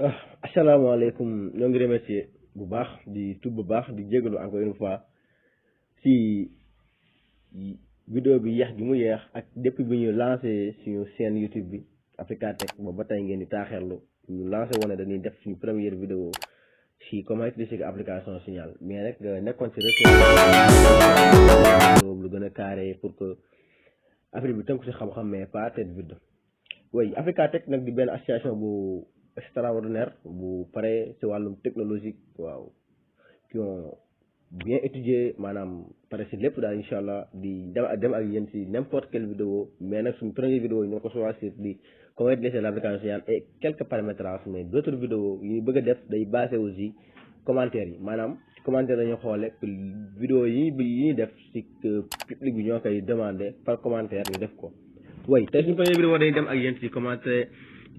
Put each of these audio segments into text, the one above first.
asalaamaaleykum ñoo ngi remercier bu baax di tub bu baax di jégalu encore une fois si vidéo bi yeex gi mu yeex ak depuis bi ñu lancé suñu chaîne YouTube bi Africa Tech boobu ba tey ngeen di taaxeerlu ñu lancé woon ne dañuy def suñu première vidéo si comment utiliser application Signal mais rek nekkoon si recherche lu gën a carré pour que affaire bi tënk si xam-xam mais pas tête vide. oui Africa Tech nag di benn association bu extraordinaire bu pare ci wàllum technologique waaw qui ont bien étudié maanaam pare ci lépp daal incha allah di dem ak yéen ci n'importe quelle vidéo mais nag suñu première vidéo yi ñoo ko choisir di comment utiliser l'application Signal et quelques paramétrages mais d'autres vidéos yi ñu bëgg a def day basé aussi commentaires yi maanaam ci commentaire dañuy xoole vidéo yi ñuy def ci public bi ñoo koy demandé par commentaire ñu def ko. oui tey suñu première vidéo dañuy dem ak yéen ci comment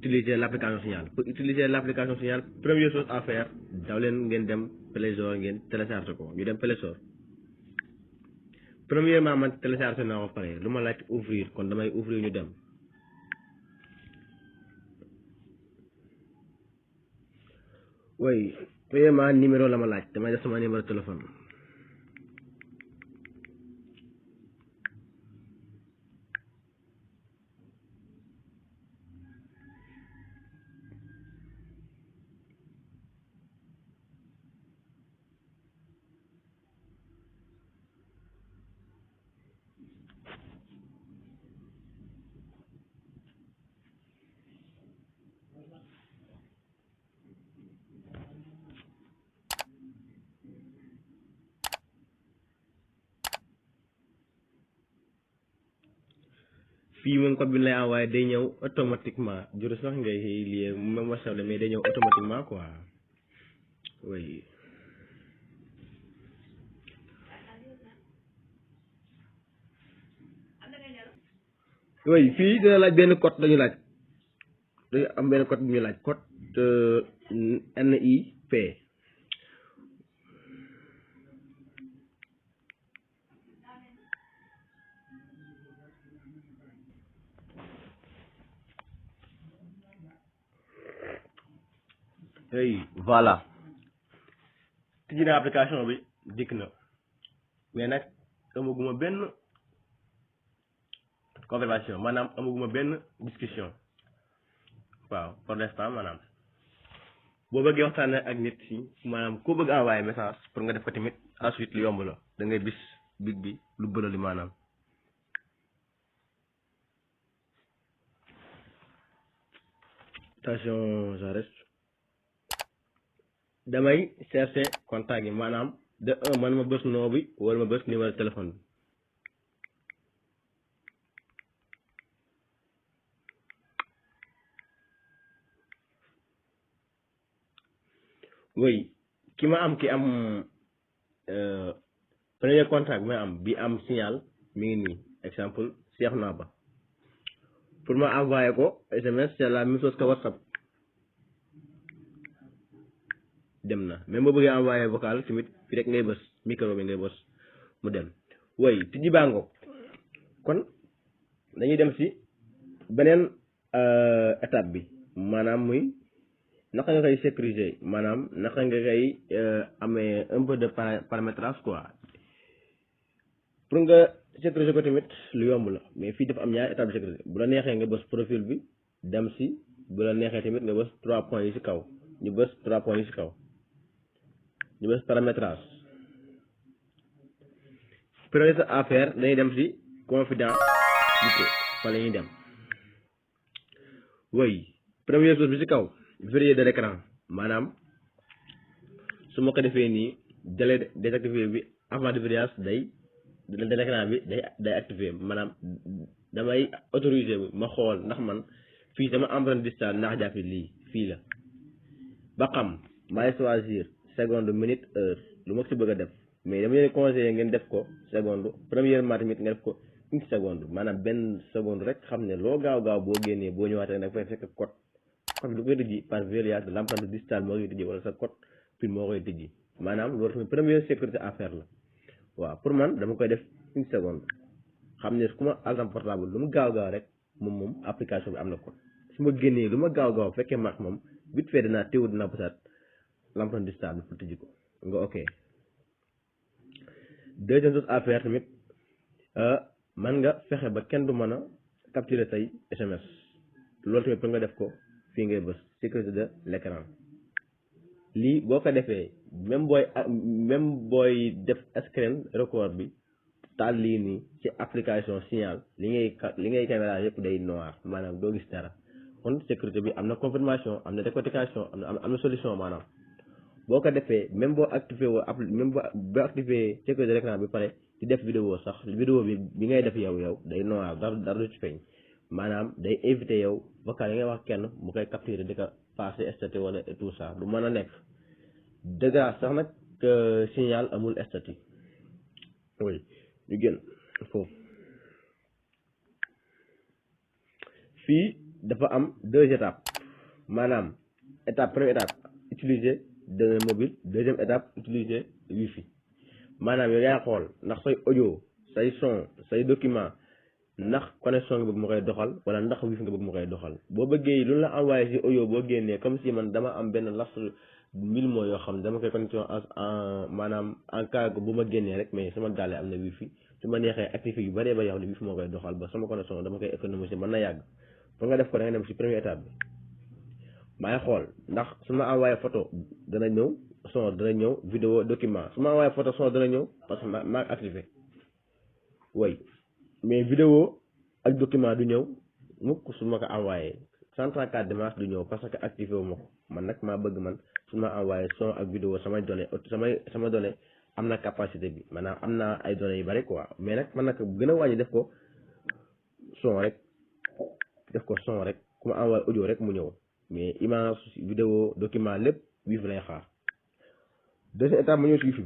utiliser l'application Signal. Pour utiliser l'application Signal, première chose à faire daw leen ngeen dem Play Store ngeen télécharger ko ñu dem Play Store. Premièrement man télécharger naa ko pare lu ma laaj ouvrir kon damay ouvrir ñu dem. oui premièrement numéro la ma laaj damay def sama numéro téléphone. fii moom code bi lay envoyé day ñëw automatiquement juru sax ngay lié même WhatsApp la mais day ñëw automatiquement quoi oui. oui fii dina laaj benn code dañu laaj dañu am benn code bu ñu laaj code NIP. oui voilà tijji na application bi dikk na mais nag amaguma benn conversation maanaam amaguma benn discussion waaw pour l'instant maanaam boo bëggee waxtaan ak nit si maanaam koo bëgg envoyer message pour nga def ko tamit ensuite lu yomb la da ngay bis big bi lu bëla li maanaam attention ça reste damay chercher contact yi maanaam de un man ma bës noo bi wala ma bës numéro téléphone bi oui ki am premier contact bi am Signal mi ngi nii exemple Cheikh Naba pour ma envoyer ko SMS c'est la même chose que WhatsApp dem na même boo bëggee envoyer vocal tamit fi rek ngay bës micro bi ngay bës mu dem oui tijji bango kon dañuy dem ci beneen étape bi maanaam muy naka nga koy sécuriser maanaam naka nga koy amee un peu de paramétrage quoi pour nga sécuriser ko tamit lu yomb la mais fii dafa am ñaari étape de sécurité bu la neexee nga bës profil bi dem ci bu la neexee tamit nga bës 3 points yi ci kaw ñu bës 3 points yi ci kaw ñu bës paramétrage première affaire dañuy dem ci confidentialité fa la ñuy dem oui première chose bi ci kaw verrouiller de l'écran maanaam su ma ko defee nii délai désactivé bi avant de verrouillage de l'écran bi day activé maanaam damay autoriser bi ma xool ndax man fii sama empreinte digitale ndax jàpp lii fii la ba xam maay choisir seconde minute heure lu ma ci bëgg a def mais dama leen conseillé ngeen def ko seconde premièrement tamit nga def ko une seconde maanaam benn seconde rek xam ne loo gaaw boo génnee boo ñëwaatee nag fay fekk code bi lu koy tëjji par verrouillage de l'empreinte digitale moo koy tëjji wala sa code PIN moo koy tëjji maanaam loolu tamit première sécurité à faire la waaw pour man dama koy def une seconde xam ne ku ma agent portable lu mu gaaw rek moom application bi am na code su ma génnee lu ma gaaw fekkee maak moom vite fait dinaa bësaat l'empreinte digitale bi pour tëj ko nga ok. Deuxième chose à faire tamit man nga fexe ba kenn du mën a capturer say SMS loolu tamit pour nga def ko fii ngay bës sécurité de l'écran lii boo ko defee même booy def screen record bi taal lii nii ci application signal li ngay caméra yëpp day noir maanaam doo gis dara kon sécurité bi am na confirmation am na décortication am na solution maanaam boo ko defee même boo activé boo activé sécurité de l'écran bi pare di def vidéo sax vidéo bi ngay def yow day noir dara du ci feeñ maanaam day éviter yow vocal yi ngay wax kenn mu koy capturer di ko passer statut wala et tout ça du mën a nekk dëgg sax nag signal amul statut oui ñu génn foofu fii dafa am 2 étapes maanaam première étape utiliser données mobile, deuxième étape utiliser wifi maanaam yow yaa xool ndax say audio say son say document ndax connexion nga bëgg mu koy doxal wala ndax wifi nga bëgg mu koy doxal boo bëggee lu la envoyé ci audio boo génnee comme si man dama am benn laps 1000 mots yoo xam ne dama koy connexion en maanaam en cas bu ma génnee rek mais sama gàlle am na wifi su ma neexee activé yu bëree ba yoo xam ne wifi moo koy doxal ba sama connexion dama koy économiser mën na yàgg pour nga def ko da nga dem ci première étape bi maay xool ndax su ma envoyé photo dana ñëw son dana ñëw vidéo document su ma envoyé photo son dana ñëw parce que maa activé way mais vidéo ak document du ñëw mukk su ma ko envoyé 134 démarches du ñëw parce que activé wu ma ko man nag maa bëgg man su ma envoyé son ak vidéo samay données sama données am na capacité bi maanaam am na ay données yu bari quoi mais nag man nag gën a wàññi def ko son rek ku ma envoyé audio rek mu ñëw mais image vidéo document lépp wifi lay xaar deuxième étape ma ñëw ci wifi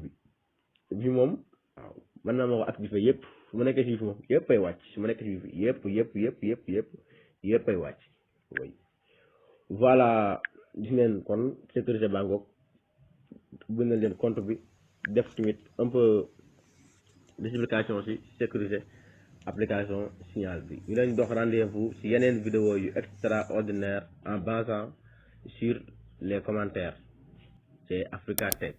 bi moom waaw mën naa ma ko activé yëpp su ma nekkee ci wifi moom yëpp ay wàcc su ma nekkee ci wifi yëpp ay wàcc oui voilà gis ngeen kon sécurité bangoog bind na leen compte bi def tamit un peu d'explication ci sécurité application signal bi ñu leen dox rendez-vous ci yeneen vidéo yu extraordinaire en basant sur les commentaires c'est Africa Tech.